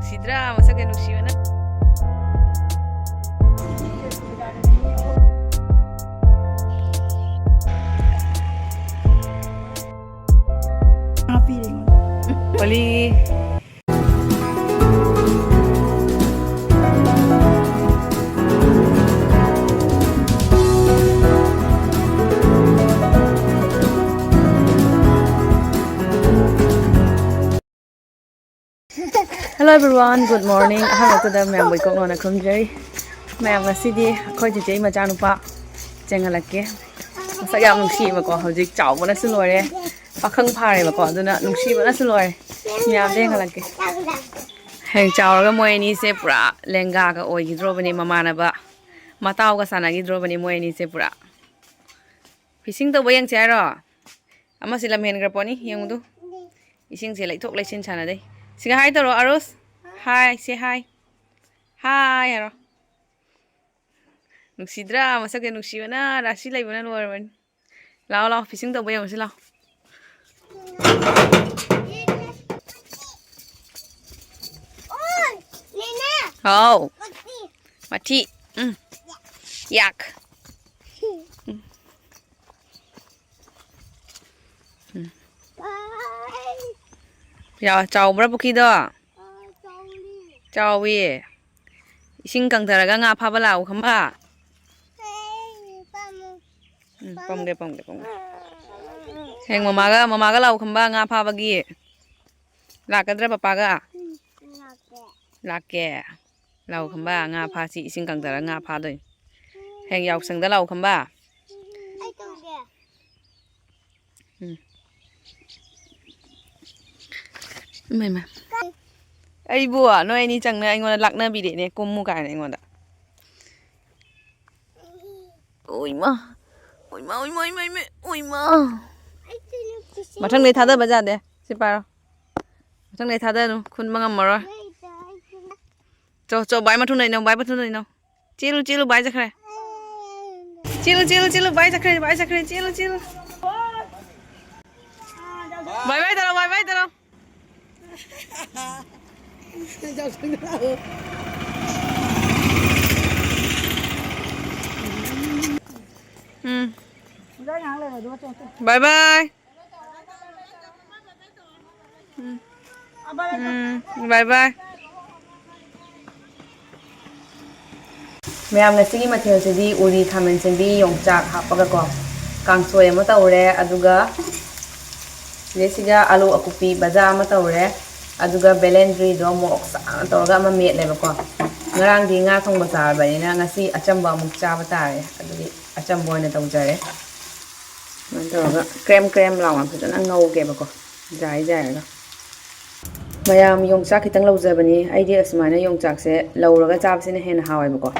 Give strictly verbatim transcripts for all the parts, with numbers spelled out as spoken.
ꯅꯨꯡꯁꯤꯗ꯭ꯔꯥ ꯃꯁꯛꯁꯦ ꯅꯨꯡꯁꯤꯕꯅ? ꯍꯥꯞꯄꯤꯔꯦ ꯑꯩꯉꯣꯟꯗ꯫ ꯑꯣꯂꯤ꯫ Hello everyone, good morning. ꯑꯍꯥꯟꯕꯗ ꯃꯌꯥꯝꯕꯨ ꯏꯀꯣꯛ ꯅꯣꯟꯅ ꯈꯨꯝꯖꯔꯤ꯫ ꯃꯌꯥꯝ, ꯉꯁꯤꯗꯤ ꯑꯩꯈꯣꯏ ꯆꯤꯆꯦ ꯃꯆꯥꯅꯨꯄꯥ ꯆꯦꯟꯍꯜꯂꯛꯀꯦ꯫ ꯃꯁꯛ ꯌꯥꯝ ꯅꯨꯡꯁꯤꯌꯦꯕꯀꯣ, ꯍꯧꯖꯤꯛ ꯆꯥꯎꯕꯅꯁꯨ ꯂꯣꯏꯔꯦ, ꯄꯥꯈꯪ ꯐꯥꯔꯦꯕꯀꯣ, ꯑꯗꯨꯅ ꯅꯨꯡꯁꯤꯕꯅꯁꯨ ꯂꯣꯏꯔꯦ꯫ ꯃꯌꯥꯝꯗ ꯌꯦꯡꯍꯜꯂꯛꯀꯦ꯫ ꯍꯌꯦꯡ ꯆꯥꯎꯔꯒ ꯃꯣꯏ ꯑꯅꯤꯁꯦ ꯄꯨꯔꯥ ꯂꯦꯡꯒꯥꯒ ꯑꯣꯏꯈꯤꯗ꯭ꯔꯣꯕꯅꯤ, ꯃꯃꯥꯟꯅꯕ ꯃꯇꯥꯎꯒ ꯁꯥꯟꯅꯈꯤꯗ꯭ꯔꯣꯕꯅꯤ ꯃꯣꯏ ꯑꯅꯤꯁꯦ ꯄꯨꯔꯥ꯫ ꯐꯤꯁꯤꯡ ꯇꯧꯕ ꯌꯦꯡꯁꯦ ꯍꯥꯏꯔꯣ? ꯑꯃꯁꯤ ꯂꯝ ꯍꯦꯟꯈ꯭ꯔ ꯄꯣꯠꯅꯤ, ꯌꯦꯡꯉꯨꯗꯨ꯫ ꯏꯁꯤꯡꯁꯦ ꯂꯩꯊꯣꯛ ꯂꯩꯁꯤꯟ ꯁꯥꯟꯅꯗꯩ꯫ ꯁꯤꯒ ꯍꯥꯏ ꯇꯧꯔꯣ, ꯑꯔꯨꯁ꯫ ꯍꯥꯏ, ꯁꯦ ꯍꯥꯏ꯫ ꯍꯥꯏ ꯍꯥꯏꯔꯣ꯫ ꯅꯨꯡꯁꯤꯗ꯭ꯔꯥ? ꯃꯁꯛꯁꯦ ꯅꯨꯡꯁꯤꯕꯅ ꯔꯥꯁꯤ ꯂꯩꯕꯅ ꯂꯣꯏꯔꯕꯅꯤ꯫ ꯂꯥꯛꯑꯣ, ꯂꯥꯛꯑꯣ, ꯐꯤꯁꯤꯡ ꯇꯧꯕ ꯌꯦꯡꯉꯨꯁꯤ ꯂꯥꯛꯑꯣ꯫ ꯍꯥꯎ꯫ ꯃꯊꯤ꯫ ꯎꯝ꯫ ꯌꯥꯛ꯫ ꯎꯝ꯫ ꯎꯝ꯫ ꯌꯥ-, ꯆꯥꯎꯕ꯭ꯔꯥ ꯄꯨꯈ꯭ꯔꯤꯗꯣ? ꯆꯥꯎꯋꯤ꯫ ꯏꯁꯤꯡ ꯀꯪꯊꯔꯒ ꯉꯥ ꯐꯥꯕ ꯂꯥꯛꯎ ꯈꯝꯕ꯫ ꯎꯝ, ꯄꯝꯒꯦ, ꯄꯝꯒꯦ, ꯄꯝꯒꯦ꯫ ꯍꯌꯦꯡ ꯃꯃꯥꯒ, ꯃꯃꯥꯒ ꯂꯥꯛꯎ ꯈꯝꯕ ꯉꯥ ꯐꯥꯕꯒꯤ꯫ ꯂꯥꯛꯀꯗ꯭ꯔꯥ ꯄꯄꯥꯒ? ꯂꯥꯛꯀꯦ꯫ ꯂꯥꯛꯑꯣ ꯈꯝꯕ, ꯉꯥ ꯐꯥꯁꯤ, ꯏꯁꯤꯡ ꯀꯪꯊꯔꯒ ꯉꯥ ꯐꯥꯗꯣꯏꯅꯤ꯫ ꯍꯌꯦꯡ ꯌꯥꯎꯁꯪꯗ ꯂꯥꯛꯑꯣ ꯈꯝꯕ꯫ ꯑꯩ ꯇꯧꯒꯦ꯫ ꯎꯝ꯫ ꯏꯃꯥ, ꯏꯃꯥ꯫ ꯑꯩꯕꯨ ꯅꯣꯏ ꯑꯅꯤ ꯆꯪꯅ ꯑꯩꯉꯣꯟꯗ ꯂꯥꯛꯅꯕꯤꯔꯦꯅꯦ, ꯀꯨꯝꯃꯨ ꯀꯥꯏꯅ ꯑꯩꯉꯣꯟꯗ꯫ ꯑꯣꯏꯃ꯫ ꯑꯣꯏꯃ, ꯑꯣꯏꯃ, ꯑꯣꯏꯃ, ꯑꯣꯏꯃ, ꯑꯣꯏꯃ꯫ ꯃꯊꯪꯗꯩ ꯊꯥꯗꯕ ꯌꯥꯗꯦ꯫ ꯁꯤ ꯄꯥꯏꯔꯣ꯫ ꯃꯊꯪꯗꯩ ꯊꯥꯗꯅꯨ꯫ ꯈꯨꯟꯕ ꯉꯝꯃꯔꯣꯏ꯫ ꯆꯣ, ꯆꯣ, ꯚꯥꯏ ꯃꯊꯨꯟ ꯂꯩꯅꯧ, ꯚꯥꯏ ꯃꯊꯨꯟ ꯂꯩꯅꯧ꯫ ꯆꯦꯜꯂꯨ, ꯆꯦꯜꯂꯨ, ꯚꯥꯏ ꯆꯠꯈ꯭ꯔꯦ꯫ ꯆꯦꯜꯂꯨ, ꯆꯦꯜꯂꯨ, ꯆꯦꯜꯂꯨ, ꯚꯥꯏ ꯆꯠꯈ꯭ꯔꯦ, ꯚꯥꯏ ꯆꯠꯈ꯭ꯔꯦ, ꯆꯦꯜꯂꯨ, ꯆꯦꯜꯂꯨ꯫ ꯚꯥꯏ, ꯚꯥꯏ ꯇꯧꯔꯣ, ꯚꯥꯏ, ꯚꯥꯏ ꯇꯧꯔꯣ꯫ ꯎꯝ꯫ ꯕꯥꯏ ꯕꯥꯏ꯫ ꯎꯝ꯫ ꯎꯝ꯫ ꯕꯥꯏ ꯕꯥꯏ꯫ ꯃꯌꯥꯝ, ꯉꯁꯤꯒꯤ ꯃꯊꯦꯜꯁꯤꯗꯤ ꯎꯔꯤ ꯈꯥꯃꯦꯟ ꯑꯁꯤꯟꯕꯤ ꯌꯣꯡꯆꯥꯛ ꯍꯥꯞꯄꯒꯀꯣ, ꯀꯥꯡꯁꯣꯏ ꯑꯃ ꯇꯧꯔꯦ, ꯑꯗꯨꯒ ꯁꯤꯗꯩꯁꯤꯗ ꯑꯂꯨ ꯑꯀꯨꯞꯄꯤ ꯚꯖꯥ ꯑꯃ ꯇꯧꯔꯦ, ꯑꯗꯨꯒ ꯕꯦꯂꯦꯟꯗ꯭ꯔꯤꯗꯣ ꯃꯣꯔꯣꯛ ꯁꯥꯅ ꯇꯧꯔꯒ ꯑꯃ ꯃꯦꯠꯂꯦꯕꯀꯣ꯫ ꯉꯔꯥꯡꯗꯤ ꯉꯥ ꯊꯣꯡꯕ ꯆꯥꯔꯕꯅꯤꯅ ꯉꯁꯤ ꯑꯆꯝꯕ ꯑꯃꯨꯛ ꯆꯥꯕ ꯇꯥꯔꯦ, ꯑꯗꯨꯒꯤ ꯑꯆꯝꯕ ꯑꯣꯏꯅ ꯇꯧꯖꯔꯦ꯫ ꯁꯨꯃꯥꯏꯅ ꯇꯧꯔꯒ ꯀ꯭ꯔꯦꯝ ꯀ꯭ꯔꯦꯝ ꯂꯥꯎꯅ ꯐꯖꯅ ꯉꯧꯒꯦꯕꯀꯣ, ꯖꯥꯏ ꯖꯥꯏꯔꯒ꯫ ꯃꯌꯥꯝ, ꯌꯣꯡꯆꯥꯛ ꯈꯤꯇꯪ ꯂꯧꯖꯕꯅꯤ꯫ ꯑꯩꯗꯤ ꯑꯁꯨꯃꯥꯏꯅ ꯌꯣꯡꯆꯥꯛꯁꯦ ꯂꯧꯔꯒ ꯆꯥꯕꯁꯤꯅ ꯍꯦꯟꯅ ꯍꯥꯎꯋꯦꯕꯀꯣ꯫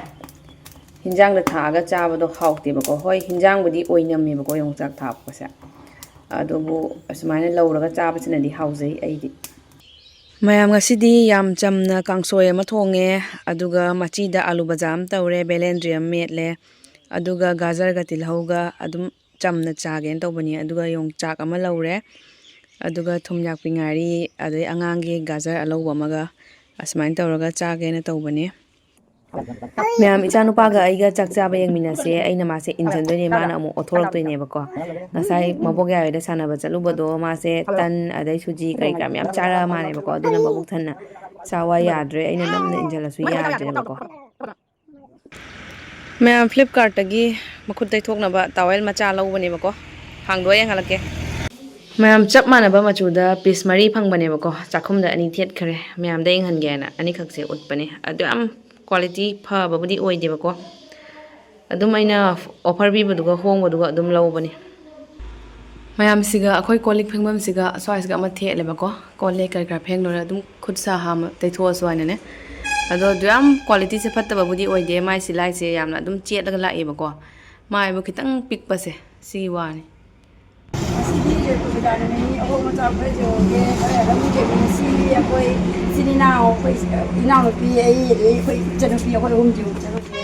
ꯍꯤꯟꯖꯥꯡꯗ ꯊꯥꯛꯑꯒ ꯆꯥꯕꯗꯣ ꯍꯥꯎꯇꯦꯕꯀꯣ꯫ ꯍꯣꯏ, ꯍꯤꯟꯖꯥꯡꯕꯨꯗꯤ ꯑꯣꯏꯅꯝꯃꯦꯕꯀꯣ ꯌꯣꯡꯆꯥꯛ ꯊꯥꯛꯄꯁꯦ, ꯑꯗꯨꯕꯨ ꯑꯁꯨꯃꯥꯏꯅ ꯂꯧꯔꯒ ꯆꯥꯕꯁꯤꯅꯗꯤ ꯍꯥꯎꯖꯩ ꯑꯩꯗꯤ꯫ ꯃꯌꯥꯝ, ꯉꯁꯤꯗꯤ ꯌꯥꯝ ꯆꯝꯅ ꯀꯥꯡꯁꯣꯏ ꯑꯃ ꯊꯣꯡꯉꯦ, ꯑꯗꯨꯒ ꯃꯆꯤꯗ ꯑꯥꯂꯨ ꯕꯖꯥ ꯑꯃ ꯇꯧꯔꯦ, ꯕꯦꯂꯦꯟꯗ꯭ꯔꯤ ꯑꯃ ꯃꯦꯠꯂꯦ, ꯑꯗꯨꯒ ꯒꯥꯖꯔꯒ ꯇꯤꯜꯍꯧꯒ ꯑꯗꯨꯝ ꯆꯝꯅ ꯆꯥꯒꯦꯅ ꯇꯧꯕꯅꯤ꯫ ꯑꯗꯨꯒ ꯌꯣꯡꯆꯥꯛ ꯑꯃ ꯂꯧꯔꯦ, ꯑꯗꯨꯒ ꯊꯨꯝ ꯌꯥꯛꯄꯤ ꯉꯥꯔꯤ, ꯑꯗꯩ ꯑꯉꯥꯡꯒꯤ ꯒꯥꯖꯔ ꯑꯂꯧꯕ ꯑꯃꯒ ꯑꯁꯨꯃꯥꯏꯅ ꯇꯧꯔꯒ ꯆꯥꯒꯦꯅ ꯇꯧꯕꯅꯤ꯫ ꯃꯌꯥꯝ, ꯏꯆꯥꯅꯨꯄꯥꯒ ꯑꯩꯒ ꯆꯥꯛ ꯆꯥꯕ ꯌꯦꯡꯃꯤꯟꯅꯁꯦ꯫ ꯑꯩꯅ ꯃꯥꯁꯦ ꯏꯟꯁꯤꯟꯗꯣꯏꯅꯦ, ꯃꯥꯅ ꯑꯃꯨꯛ ꯑꯣꯠꯊꯣꯔꯛꯇꯣꯏꯅꯦꯕꯀꯣ꯫ ꯉꯁꯥꯏ ꯃꯕꯣꯛ ꯌꯥꯏꯔꯣꯏꯗ ꯁꯥꯟꯅꯕ ꯆꯠꯂꯨꯕꯗꯣ ꯃꯥꯁꯦ ꯇꯟ ꯑꯗꯩ ꯁꯨꯖꯤ ꯀꯔꯤ ꯀꯔꯥ ꯃꯌꯥꯝ ꯆꯥꯔꯛꯑ ꯃꯥꯜꯂꯦꯕꯀꯣ꯫ ꯑꯗꯨꯅ ꯃꯕꯨꯛ ꯊꯟꯅ ꯆꯥꯎ ꯍꯥꯏ ꯌꯥꯗ꯭ꯔꯦ, ꯑꯩꯅ ꯅꯝꯅ ꯏꯟꯁꯤꯜꯂꯁꯨ ꯌꯥꯗ꯭ꯔꯦꯕꯀꯣ꯫ ꯃꯌꯥꯝ, Flipkart-ꯇꯒꯤ ꯃꯈꯨꯠ ꯇꯩꯊꯣꯛꯅꯕ towel ꯃꯆꯥ ꯂꯧꯕꯅꯦꯕꯀꯣ꯫ ꯍꯥꯡꯗꯣꯛꯑ ꯌꯦꯡꯍꯜꯂꯛꯀꯦ꯫ ꯃꯌꯥꯝ, ꯆꯞ ꯃꯥꯟꯅꯕ ꯃꯆꯨꯗ piece ꯃꯔꯤ ꯐꯪꯕꯅꯦꯕꯀꯣ꯫ ꯆꯥꯛꯈꯨꯝꯗ ꯑꯅꯤ ꯊꯦꯠꯈ꯭ꯔꯦ꯫ ꯃꯌꯥꯝꯗ ꯌꯦꯡꯍꯟꯒꯦ ꯍꯥꯏꯅ ꯑꯅꯤꯈꯛꯁꯦ ꯎꯠꯄꯅꯦ꯫ ꯑꯗꯨ ꯌꯥꯝ quality ꯐꯕꯕꯨꯗꯤ ꯑꯣꯏꯗꯦꯕꯀꯣ꯫ ꯑꯗꯨꯝ ꯑꯩꯅ offer ꯄꯤꯕꯗꯨꯒ ꯍꯣꯡꯕꯗꯨꯒ ꯑꯗꯨꯝ ꯂꯧꯕꯅꯦ꯫ ꯃꯌꯥꯝꯁꯤꯒ ꯑꯩꯈꯣꯏ ꯀꯣꯜ ꯂꯤꯛ ꯐꯦꯡꯐꯝꯁꯤꯒ ꯁ꯭ꯋꯥꯏꯁꯤꯒ ꯑꯃ ꯊꯦꯠꯂꯦꯕꯀꯣ꯫ ꯀꯣꯜ ꯂꯤꯛ ꯀꯔꯤ ꯀꯔꯥ ꯐꯦꯡ ꯂꯣꯏꯔ ꯑꯗꯨꯝ ꯈꯨꯠ ꯁꯥ ꯍꯥꯝꯃ ꯇꯩꯊꯣꯛꯑꯁꯨ ꯍꯥꯏꯅꯅꯦ꯫ ꯑꯗꯣ ꯑꯗꯨ ꯌꯥꯝ quality-ꯁꯦ ꯐꯠꯇꯕꯕꯨꯗꯤ ꯑꯣꯏꯗꯦ꯫ ꯃꯥꯏ ꯁꯤꯂꯥꯏꯁꯦ ꯌꯥꯝꯅ ꯑꯗꯨꯝ ꯆꯦꯠꯂꯒ ꯂꯥꯛꯑꯦꯕꯀꯣ꯫ ꯃꯥꯏꯕꯨ ꯈꯤꯇꯪ ꯄꯤꯛꯄꯁꯦ ꯁꯤꯒꯤ ꯋꯥꯅꯤ꯫ ꯉꯁꯤꯗꯤ ꯖꯣꯏꯄꯨꯔ ꯕꯖꯥꯔꯗꯅꯤ ꯑꯍꯣꯡ ꯑꯆꯥꯎ ꯈꯔ ꯌꯣꯜꯒꯦ ꯈꯔ ꯑꯗꯨꯝ ꯌꯦꯡꯃꯤꯟꯅꯁꯤ꯫ ꯑꯩꯈꯣꯏ ꯏꯆꯤꯟ ꯏꯅꯥꯎ, ꯑꯩꯈꯣꯏ ꯏꯅꯥꯎꯅꯨꯄꯤ, ꯑꯩ, ꯑꯗꯩ ꯑꯩꯈꯣꯏ ꯏꯆꯟꯅꯨꯄꯤ, ꯑꯩꯈꯣꯏ ꯑꯍꯨꯝꯁꯤ ꯑꯃꯨꯛ ꯆꯠꯂꯨꯁꯦ꯫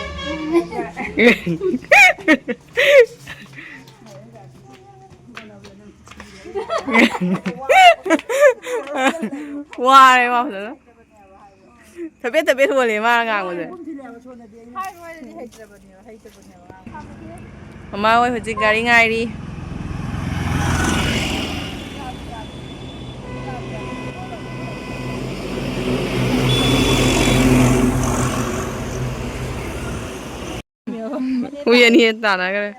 ꯋꯥꯔꯦ ꯃꯥ ꯐꯖꯅ꯫ ꯊꯕꯦꯠ ꯊꯕꯦꯠ ꯍꯣꯜꯂꯦ ꯃꯥꯅ ꯉꯥꯡꯕꯁꯦ꯫ ꯍꯥꯏꯔꯣ ꯍꯥꯏꯔꯗꯤ ꯍꯩꯇ꯭ꯔꯕꯅꯦꯕ, ꯍꯩꯇꯕꯅꯦꯕ ꯉꯥꯡꯕ꯫ ꯃꯃꯥ ꯍꯣꯏ ꯍꯧꯖꯤꯛ ꯒꯥꯔꯤ ꯉꯥꯏꯔꯤ꯫ ꯍꯨꯏ ꯑꯅꯤ ꯍꯦꯛ ꯇꯥꯟꯅꯈ꯭ꯔꯦ꯫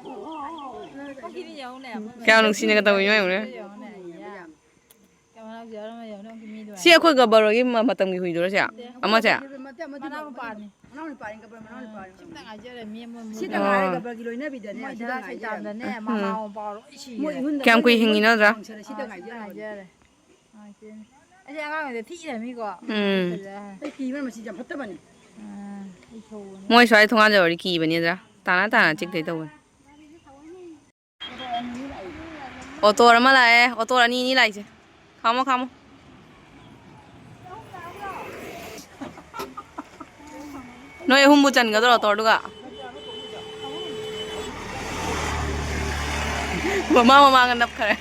ꯀꯌꯥꯝ ꯅꯨꯡꯁꯤꯅꯒ ꯇꯧꯕꯤꯅꯣ ꯌꯦꯡꯉꯨꯅꯦ꯫ ꯁꯤ ꯑꯩꯈꯣꯏ ꯒꯕꯔꯒꯤ ꯃ-, ꯃꯇꯝꯒꯤ ꯍꯨꯏꯗꯨꯔꯣ ꯁꯦ? ꯑꯃꯁꯦ? ꯃꯅꯥꯎ ꯅꯨꯄꯥꯅꯤ꯫ ꯃꯅꯥꯎ ꯅꯨꯄꯥꯅꯤ, ꯒꯕꯔ ꯃꯅꯥꯎ ꯅꯨꯄꯥꯅꯤ꯫ ꯁꯤꯇ ꯉꯥꯏꯖꯔꯦ, ꯃꯤ ꯑꯃ ꯃꯣꯏ ꯁꯤꯇ ꯉꯥꯏꯔꯦ, ꯑꯣ꯫ ꯒꯕꯔꯒꯤ ꯂꯣꯏꯅꯕꯤꯗꯅꯦ, ꯃꯣꯏ ꯁꯤꯇ ꯗꯥ ꯉꯥꯏꯖꯔꯦ꯫ ꯁꯩꯗꯥꯝꯗꯅꯦ, ꯎꯝ꯫ ꯃꯃꯥ ꯃꯄꯥ ꯂꯣꯏ ꯁꯤꯔꯦ꯫ ꯃꯣꯏ ꯏꯍꯨꯟꯗ ꯀꯌꯥꯝ ꯀꯨꯏ ꯍꯤꯡꯉꯤꯅꯣ, ꯅꯠꯇ꯭ꯔꯥ? ꯐꯪꯁꯟꯗ ꯁꯤꯇ ꯉꯥꯏꯖꯔꯕꯅꯤ꯫ ꯁꯤꯇ ꯉꯥꯏꯖꯔꯦ꯫ ꯑꯁꯤ ꯑꯉꯥꯡꯁꯦ ꯊꯤꯔꯝꯃꯤꯀꯣ? ꯎꯝ꯫ ꯐꯖꯔꯦ꯫ ꯑꯩ ꯀꯤꯕꯅ ꯃꯁꯤ ꯌꯥꯝ ꯐꯠꯇꯕꯅꯤ꯫ ꯑꯥ, ꯑꯩ ꯁꯧꯕꯅꯦ꯫ ꯃꯣꯏ ꯁ꯭ꯋꯥꯏ ꯊꯣꯡꯒꯥꯟ ꯌꯧꯔꯗꯤ ꯀꯤꯕꯅꯤꯗ꯫ ꯇꯥꯅ ꯇꯥꯅ ꯆꯤꯛꯇꯣꯏ ꯇꯧꯕꯅꯤ꯫ ꯑꯣꯇꯣ ꯑꯃ ꯂꯥꯛꯑꯦ꯫ ꯑꯣꯇꯣ ꯑꯅꯤ, ꯑꯅꯤ ꯂꯥꯛꯏꯁꯦ꯫ ꯈꯥꯝꯃꯣ, ꯈꯥꯝꯃꯣ꯫ ꯅꯣꯏ ꯑꯍꯨꯝꯕꯨ ꯆꯟꯒꯗ꯭ꯔꯣ ꯑꯣꯇꯣꯗꯨꯒ? ꯃꯃꯥꯡ ꯃꯃꯥꯡꯒ ꯅꯞꯈꯔꯦ꯫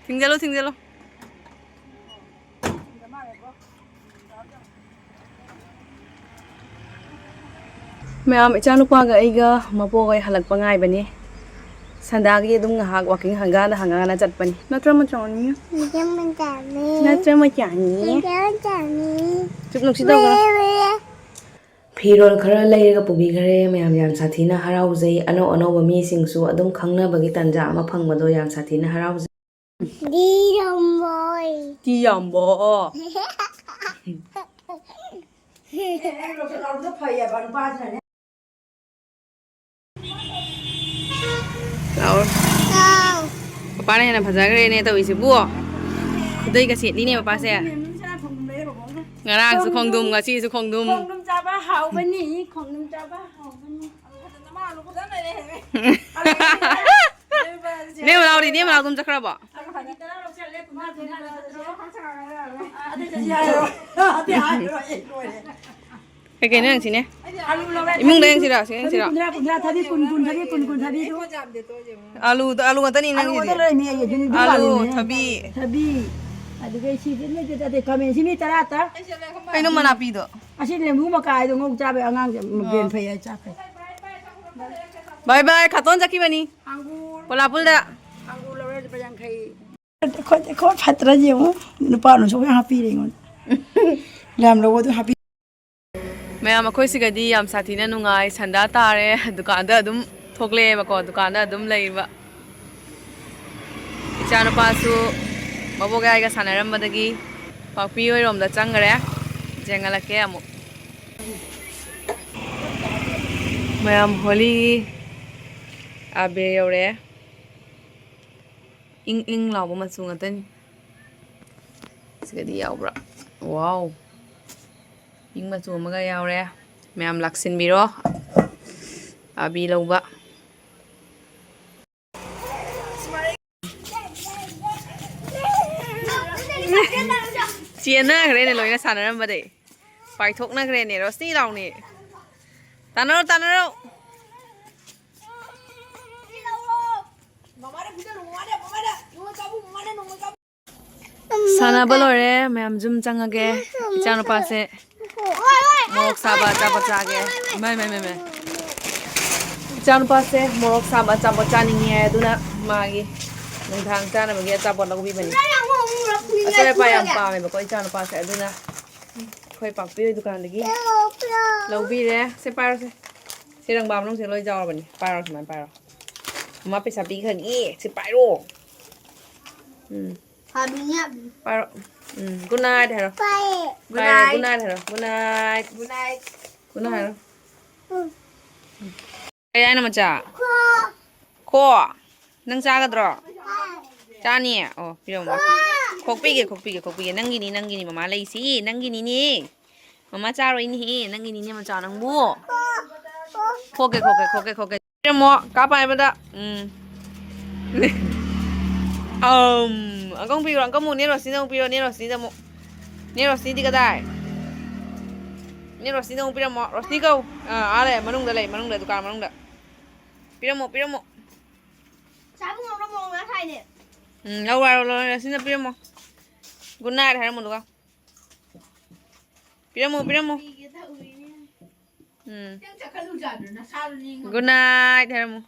ꯊꯤꯡꯖꯜꯂꯨ, ꯊꯤꯡꯖꯜꯂꯨ꯫ ꯃꯌꯥꯝ, ꯏꯆꯥꯅꯨꯄꯥꯒ ꯑꯩꯒ ꯃꯄꯣꯛ ꯍꯣꯏ ꯍꯜꯂꯛꯄ ꯉꯥꯏꯕꯅꯤ꯫ ꯁꯟꯗꯥꯒꯤ ꯑꯗꯨꯝ ꯉꯥꯏꯍꯥꯛ walking ꯍꯪꯒꯥꯅ ꯍꯪꯒꯥꯅ ꯆꯠꯄꯅꯤ꯫ ꯅꯠꯇ꯭ꯔ ꯃꯆꯥꯅꯤ? ꯅꯠꯇ꯭ꯔ ꯃꯆꯥꯅꯤ? ꯅꯠꯇ꯭ꯔ ꯃꯆꯥꯅꯤ? ꯅꯠꯇ꯭ꯔ ꯃꯆꯥꯅꯤ? ꯆꯨꯞ ꯅꯨꯡꯁꯤ ꯇꯧꯒꯅꯨ꯫ ꯐꯤꯔꯣꯜ ꯈꯔ ꯂꯩꯔꯒ ꯄꯨꯕꯤꯈꯔꯦ꯫ ꯃꯌꯥꯝ ꯌꯥꯝ ꯁꯥꯊꯤꯅ ꯍꯔꯥꯎꯖꯩ꯫ ꯑꯅꯧ ꯑꯅꯧꯕ ꯃꯤꯁꯤꯡꯁꯨ ꯑꯗꯨꯝ ꯈꯪꯅꯕꯒꯤ ꯇꯥꯟꯖꯥ ꯑꯃ ꯐꯪꯕꯗꯣ ꯌꯥꯝ ꯁꯥꯊꯤꯅ ꯍꯔꯥꯎꯖꯩ꯫ ꯗꯤ ꯌꯥꯝꯕꯣꯏ꯫ ꯇꯤ ꯌꯥꯝꯕꯣ꯫ ꯂꯥꯛꯑꯣ꯫ ꯄꯄꯥꯅ ꯍꯦꯟꯅ ꯐꯖꯈ꯭ꯔꯦꯅꯦ ꯇꯧꯔꯤꯁꯤꯕꯨ꯫ ꯈꯨꯗꯩꯒ ꯁꯦꯠꯂꯤꯅꯦ ꯄꯄꯥꯁꯦ꯫ ꯉꯔꯥꯡꯁꯨ ꯈꯣꯡꯗ꯭ꯔꯨꯝ, ꯉꯁꯤꯁꯨ ꯈꯣꯡꯗ꯭ꯔꯨꯝ꯫ ꯈꯣꯡꯗ꯭ꯔꯨꯝ ꯆꯥꯕ ꯍꯥꯎꯕꯅꯤ, ꯈꯣꯡꯗ꯭ꯔꯨꯝ ꯆꯥꯕ ꯍꯥꯎꯕꯅꯤ꯫ ꯅꯦ ꯃꯅꯥꯎꯗꯤ, ꯅꯦ ꯃꯅꯥꯎ ꯑꯗꯨꯝ ꯆꯠꯈ꯭ꯔꯕꯣ? ꯀꯩꯀꯩꯅꯣ ꯌꯦꯡꯁꯤꯅꯦ꯫ ꯏꯃꯨꯡꯗ ꯌꯦꯡꯁꯤꯔꯣ? ꯁꯤꯗ ꯌꯦꯡꯁꯤꯔꯣ? ꯀꯨꯟꯊ꯭ꯔꯥ, ꯀꯨꯟꯊ꯭ꯔꯥ, ꯊꯕꯤ ꯀꯨꯟ, ꯀꯨꯟ, ꯊꯕꯤ ꯀꯨꯟ, ꯀꯨꯟ, ꯊꯕꯤ꯫ ꯑꯂꯨꯗ, ꯑꯂꯨ ꯉꯥꯛꯇꯅꯤ ꯑꯂꯨ ꯅꯪꯒꯤꯗꯤ꯫ ꯉꯥꯛꯇ ꯂꯩꯔꯝꯃꯤ ꯑꯩꯒꯤ ꯑꯗꯨꯝ ꯑꯂꯨ, ꯄꯥꯜꯂꯤꯅꯦ꯫ ꯊꯕꯤ꯫ ꯊꯕꯤ꯫ ꯑꯗꯨꯒ ꯁꯤꯗꯤ ꯂꯩꯇꯦ, ꯑꯗꯩ ꯈꯥꯃꯦꯟꯁꯤ ꯃꯤ ꯇꯔꯥ ꯇ-, ꯀꯩꯅꯣ ꯃꯅꯥꯄꯤꯗꯣ? ꯑꯁꯤ ꯂꯦꯝꯕꯨ ꯃꯀꯥꯏꯗꯣ ꯉꯧ ꯆꯥꯕ ꯑꯉꯥꯡꯁꯦ ꯕ꯭ꯔꯦꯟ ꯐꯩ ꯍꯥꯏ ꯆꯥ ꯐꯩ꯫ ꯕꯥꯏ ꯕꯥꯏ, ꯈꯥꯇꯣꯟ ꯆꯠꯈꯤꯕꯅꯤ꯫ ꯑꯪꯒꯨꯔ꯫ ꯀꯣꯂꯥꯄꯨꯜꯗ꯫ ꯑꯪꯒꯨꯔ ꯂꯧꯔꯦ ꯂꯨꯄꯥ ꯌꯥꯡꯈꯩ꯫ ꯑꯩꯈꯣꯏ, ꯑꯩꯈꯣꯏ ꯐꯠꯇ꯭ꯔꯗꯤ ꯌꯦꯡꯉꯨ, ꯅꯨꯄꯥꯅꯁꯨ ꯃꯌꯥꯝ ꯍꯥꯞꯄꯤꯔꯦ ꯑꯩꯉꯣꯟꯗ꯫ ꯌꯥꯝ ꯂꯧꯕ ꯑꯗꯨꯝ ꯍꯥꯞꯄꯤ꯫ ꯃꯌꯥꯝ, ꯑꯩꯈꯣꯏ ꯁꯤꯒꯗꯤ ꯌꯥꯝ ꯁꯥꯊꯤꯅ ꯅꯨꯡꯉꯥꯏ, ꯁꯟꯗꯥ ꯇꯥꯔꯦ꯫ ꯗꯨꯀꯥꯟꯗ ꯑꯗꯨꯝ ꯊꯣꯛꯂꯛꯑꯦꯕꯀꯣ, ꯗꯨꯀꯥꯟꯗ ꯑꯗꯨꯝ ꯂꯩꯕ꯫ ꯏꯆꯥꯅꯨꯄꯥꯁꯨ ꯃꯕꯣꯛ ꯌꯥꯏꯒ ꯁꯥꯟꯅꯔꯝꯕꯗꯒꯤ ꯄꯥꯛꯄꯤ ꯍꯣꯏꯔꯣꯝꯗ ꯆꯪꯈ꯭ꯔꯦ꯫ ꯌꯦꯡꯍꯜꯂꯛꯀꯦ ꯑꯃꯨꯛ꯫ ꯃꯌꯥꯝ ꯍꯣꯂꯤꯒꯤ ꯑꯕꯦꯔ ꯌꯧꯔꯛꯑꯦ꯫ ꯏꯪ ꯏꯪ ꯂꯥꯎꯕ ꯃꯆꯨ ꯉꯥꯛꯇꯅꯤ꯫ ꯁꯤꯒꯗꯤ ꯌꯥꯎꯕ꯭ꯔꯥ? ꯋꯥꯎ! ꯄꯤꯡ ꯃꯆꯨ ꯑꯃꯒ ꯌꯥꯎꯔꯦ꯫ ꯃꯌꯥꯝ ꯂꯥꯛꯁꯤꯟꯕꯤꯔꯣ ꯑꯕꯤ ꯂꯧꯕ꯫ ꯆꯦꯟꯅꯈ꯭ꯔꯦꯅꯦ ꯂꯣꯏꯅ ꯁꯥꯟꯅꯔꯝꯕꯗꯩ꯫ ꯄꯥꯏꯊꯣꯛꯅꯈ꯭ꯔꯦꯅꯦ꯫ ꯔꯣꯁꯅꯤ ꯂꯥꯎꯅꯦ꯫ ꯇꯥꯟꯅꯔꯣ, ꯇꯥꯟꯅꯔꯣ꯫ ꯁꯥꯟꯅꯕ ꯂꯣꯏꯔꯦ, ꯃꯌꯥꯝ ꯌꯨꯝ ꯆꯪꯉꯒꯦ꯫ ꯏꯆꯥꯅꯨꯄꯥꯁꯦ ꯃꯣꯔꯣꯛ ꯁꯥꯕ ꯑꯆꯥꯄꯣꯠ ꯆꯥꯒꯦ꯫ ꯏꯃꯥꯏ, ꯏꯃꯥꯏ, ꯏꯃꯥꯏ, ꯏꯃꯥꯏ꯫ ꯏꯆꯥꯅꯨꯄꯥꯁꯦ ꯃꯣꯔꯣꯛ ꯁꯥꯕ ꯑꯆꯥꯄꯣꯠ ꯆꯥꯅꯤꯡꯉꯦ ꯍꯥꯏ, ꯑꯗꯨꯅ ꯃꯥꯒꯤ ꯅꯨꯡꯗꯥꯡ ꯆꯥꯅꯕꯒꯤ ꯑꯆꯥꯄꯣꯠ ꯂꯧꯕꯤꯕꯅꯤ꯫ ꯑꯆꯣꯏ ꯑꯄꯥ ꯌꯥꯝ ꯄꯥꯝꯃꯦꯕꯀꯣ ꯏꯆꯥꯅꯨꯄꯥꯁꯦ, ꯑꯗꯨꯅ ꯑꯩꯈꯣꯏ ꯄꯥꯛꯄꯤ ꯍꯣꯏ ꯗꯨꯀꯥꯟꯗꯒꯤ ꯂꯧꯕꯤꯔꯦ꯫ ꯁꯦ, ꯄꯥꯏꯔꯣꯁꯦ꯫ ꯁꯤ ꯔꯪꯕꯥ ꯃꯅꯨꯡꯁꯦ ꯂꯣꯏ ꯌꯥꯎꯔꯕꯅꯤ꯫ ꯄꯥꯏꯔꯣ, ꯁꯨꯃꯥꯏꯅ ꯄꯥꯏꯔꯣ꯫ ꯃꯃꯥ ꯄꯩꯁꯥ ꯄꯤꯈ꯭ꯔꯅꯤ꯫ ꯁꯤ ꯄꯥꯏꯔꯣ꯫ ꯎꯝ꯫ ꯐꯥꯕꯤꯅꯤ, ꯐꯥꯕꯤꯅꯤ꯫ ꯄꯥꯏꯔꯣ꯫ ꯎꯝ, good night ꯍꯥꯏꯔꯣ꯫ ꯄꯥꯏꯔꯦ꯫ Good night꯫ Good night ꯍꯥꯏꯔꯣ꯫ Good night꯫ Good night꯫ Good night ꯍꯥꯏꯔꯣ꯫ ꯎꯝ꯫ ꯀꯩ ꯍꯥꯏꯅꯣ, ꯃꯆꯥ? ꯈꯣ꯫ ꯈꯣ? ꯅꯪ ꯆꯥꯒꯗ꯭ꯔꯣ? ꯆꯥꯅꯤꯌꯦ? ꯑꯣ, ꯄꯤꯔꯝꯃꯣ꯫ ꯈꯣꯛꯄꯤꯒꯦ, ꯈꯣꯛꯄꯤꯒꯦ, ꯈꯣꯛꯄꯤꯒꯦ꯫ ꯅꯪꯒꯤꯅꯤ, ꯅꯪꯒꯤꯅꯤ꯫ ꯃꯃꯥ ꯂꯩꯁꯤ꯫ ꯅꯪꯒꯤꯅꯤꯅꯦ꯫ ꯃꯃꯥ ꯆꯥꯔꯣꯏꯅꯦꯍꯦ, ꯅꯪꯒꯤꯅꯤꯅꯦ ꯃꯆꯥ ꯅꯪꯕꯨ꯫ ꯈꯣꯛꯀꯦ, ꯈꯣꯛꯀꯦ, ꯈꯣꯛꯀꯦ, ꯈꯣꯛꯀꯦ꯫ ꯄꯤꯔꯝꯃꯣ, ꯀꯥ ꯄꯥꯏꯕꯗ꯫ ꯎꯝ꯫ ꯑꯝ, ꯑꯪꯀ ꯑꯃꯨꯛ ꯄꯤꯔꯣ, ꯑꯪꯀ ꯑꯃꯨꯛ ꯅꯦ ꯔꯣꯁꯅꯤꯗ ꯑꯃꯨꯛ ꯄꯤꯔꯣ, ꯅꯦ ꯔꯣꯁꯅꯤꯗ ꯑꯃꯨꯛ꯫ ꯅꯦ ꯔꯣꯁꯅꯤꯗꯤ ꯀꯗꯥꯏ? ꯅꯦ ꯔꯣꯁꯅꯤꯗ ꯑꯃꯨꯛ ꯄꯤꯔꯝꯃꯣ, ꯔꯣꯁꯅꯤ ꯀꯧ꯫ ꯑꯥ, ꯑꯥ ꯂꯩ, ꯃꯅꯨꯡꯗ ꯂꯩ, ꯃꯅꯨꯡꯗ, ꯗꯨꯀꯥꯟ ꯃꯅꯨꯡꯗ꯫ ꯄꯤꯔꯝꯃꯣ, ꯄꯤꯔꯝꯃꯣ꯫ ꯆꯥꯕ ꯉꯝꯕ꯭ꯔꯣ ꯃꯣꯔꯣꯛ ꯃꯌꯥꯝ ꯊꯥꯏꯅꯦ? ꯎꯝ, ꯂꯧꯔꯣ, ꯂꯧꯔꯣ, ꯂꯧꯔꯣ, ꯔꯣꯁꯅꯤꯗ ꯄꯤꯔꯝꯃꯣ꯫ Good night ꯍꯥꯏꯔꯝꯃꯨ ꯑꯗꯨꯒ꯫ ꯄꯤꯔꯝꯃꯨ, ꯄꯤꯔꯝꯃꯨ꯫ ꯄꯤꯒꯦ ꯇꯧꯔꯤꯅꯦ꯫ ꯎꯝ꯫ ꯈꯤꯇꯪ ꯆꯠꯈꯠꯂꯨꯖꯥꯗ꯭ꯔꯣ ꯅꯁꯥꯗꯣ ꯅꯤꯡꯉꯝ- Good night ꯍꯥꯏꯔꯝꯃꯨ꯫